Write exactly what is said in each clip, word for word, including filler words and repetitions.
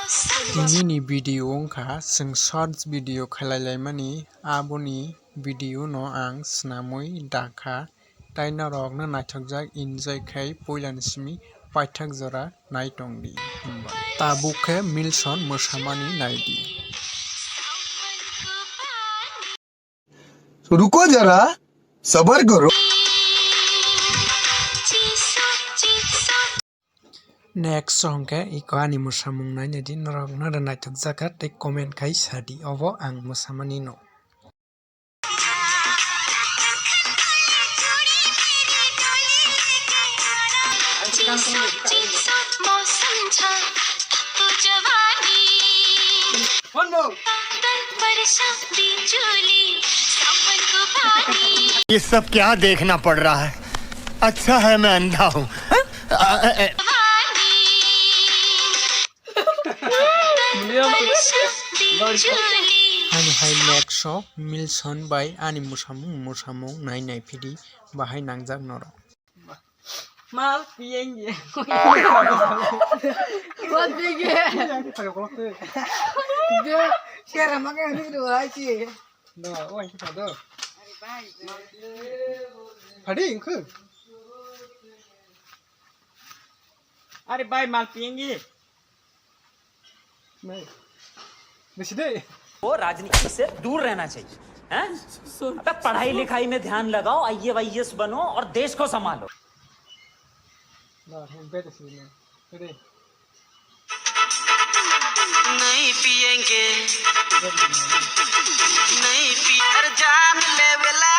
Tinini video wngkha chwng shorts video khlai laimani, aboni video no ang swnamwi dakha, tei norokno naithokjak enjoy khai puilani simi paithak jora nai tongdi. Tabuk khe Milson mwsamani naidi. रुको जरा, सबर करो। Next song khe iko ani mwsamung nainai di, norok no naithokjak kha tei comment khai sadi, obo ang mwsamani no. ये सब क्या देखना पड़ रहा है? अच्छा है मैं अंधा हूँ। Ani hai next song Milson bai ani mwsamung mwsamung nainai phidi, bahai nangjak norok. Mal piyeng ye. Kuat bege. De, siara makan ini dua aja. No, oh, ini pada. Padi ingku. Are bai, mal piyeng ye. Nai. Besi deh. वो राजनीति से दूर रहना चाहिए, हैं? अबे पढ़ाई लिखाई में ध्यान लगाओ, आईएएस बनो और देश को संभालो। नहीं पिएंगे, नहीं पिए, अरे जान ले वेला,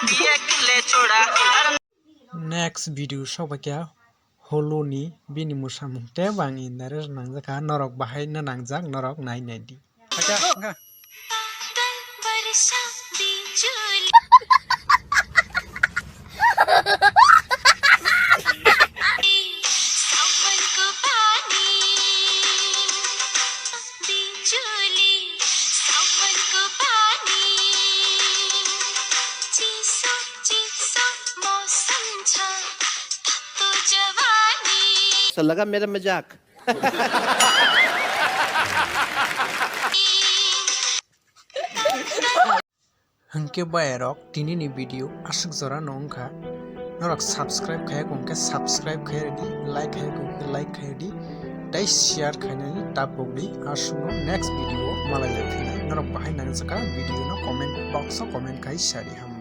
पिए के ले छोड़ा, अरे Next video sobaikha Holo ni bini mwsamung tei bang interest nangjak kha, norok bahai no nangjak, norok nai nai di. ऐसा लगा मेरा मजाक। Hwnkhe bayarok, tinini video aswk jora no wngkha. Norok subscribe khaiya khe subscribe khai rwdi, like khaiya khe like khai rwdi, tei share khainani ta pokdi. Aswkno next video o malai lai phinai. Norok bahai nangjakha video no comment box o comment khai sadi ham.